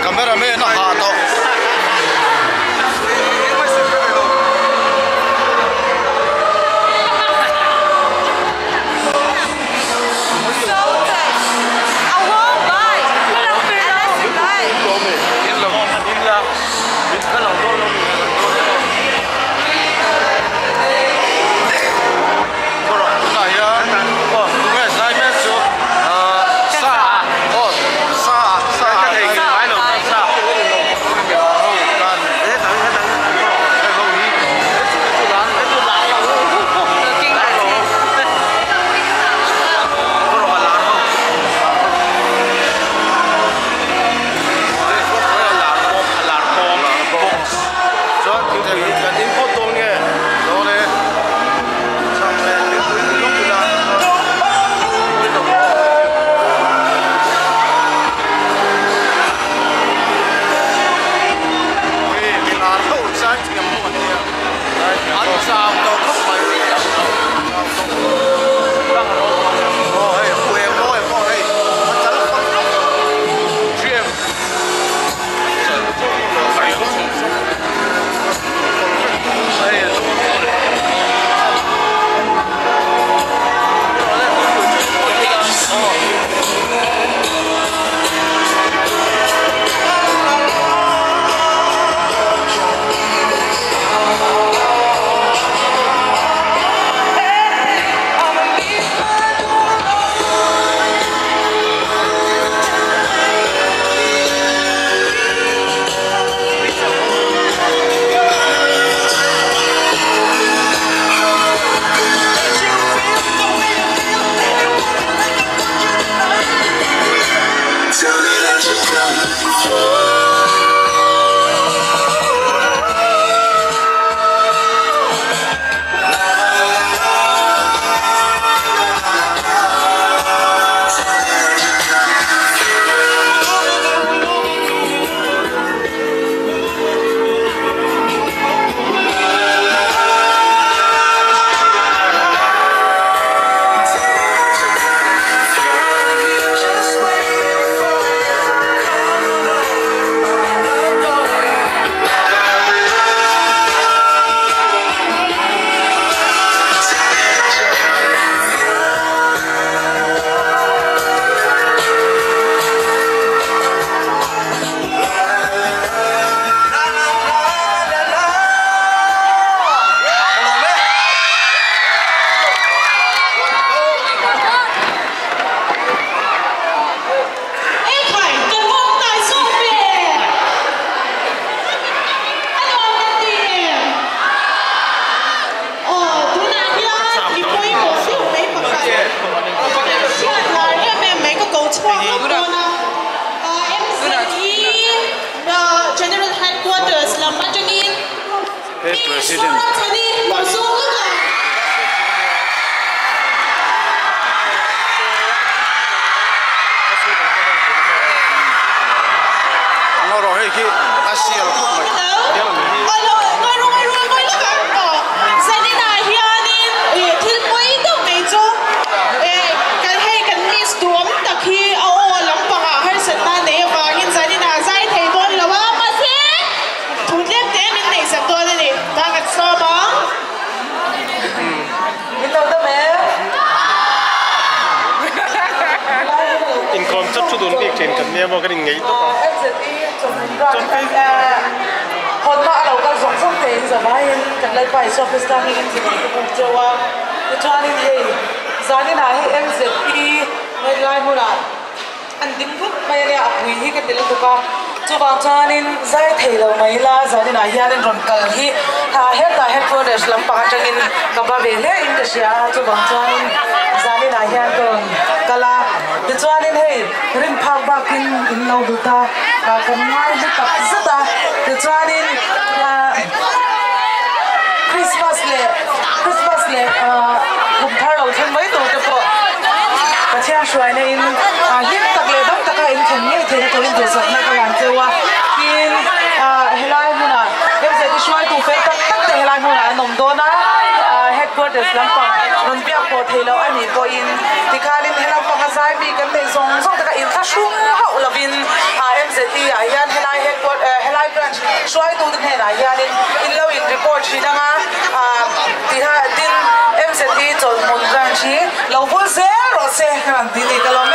Cameraman a hah tawh. Tunah hian tunge zai mek chu sa aw sa sa Chuan thingpui kan in phawt dawn nge dawn e chhang leh thingpui ti lawk ila chuan Hei mi lar ho zai thiam ho an nia an chau tawh khawp mai chau tawh aw hei pu eng mawi pawh hei a chal fak Ekhai, kan vawk hnai zawk ve! A nuam kan ti em? Aw, tunah hian i pawimawh deuh mai pakhat. Hriat lar em em mai ka ko chhuak lawk dawn a. MZE General Headquarters lam atangin Pi Zoramchhani lo zawng lawk ang. Ngaw hei khi a sial khawp mai. Zaninah hianin thil pawi deuh mai chu kan hei kan miss duhawm tak hi a aw lampangah harsatna nei avangin zaninah zai thei dawn lo a, mahse thu tlem te min neihsak dawn a ni. Ta kan sawm ang. Inkawm chawp chu dun bik thin kan nia maw kan inngeih tawp a. Hawnna a lo kal zawng zawng te in zavaiin kan Lalpa Isua Krista hmingin chibai ka buk cheu a. Tichuanin hei zaninah hi MZP helai hmunah an ding vut mai a nia, a pui hi ka ti lutuk a. Chuvang chuanin zai thei lo mai ila zaninah hianin rawn kal hi hetah headquarters lampang atangin ka va ve hle in ka hria a, chuvang chuanin zaninah. ah hian ka rawn kal a tichuanin hei rin phak bakin in lo hlut a kan ngai hlu tak zet a tichuanin ah Christmas leh Christmas leh ah kum thar lo thleng mai tur te pawh Pathian hruaina in ah hlim tak leh dam taka in thlen ngei theihna turin duhsakna ka hlan cheu a tin ah helai hmunah MZT hruaitu fel tak tak te helai hmunah an awm dawn a ah headquarters lampang rawn biak pawh theih loh a nih pawhin tikhanin he lampanga zai mi kan neih zawng zawng te kha inthlahrung hauh lovin ah MZT ah hian helai headquarter helai branch hruaitu te hnenah hianin in lo in report thin anga ah tiha tin MZT chawlhhmun branch hi lo vul zel rawh se ka rawn ti ni ka lawm.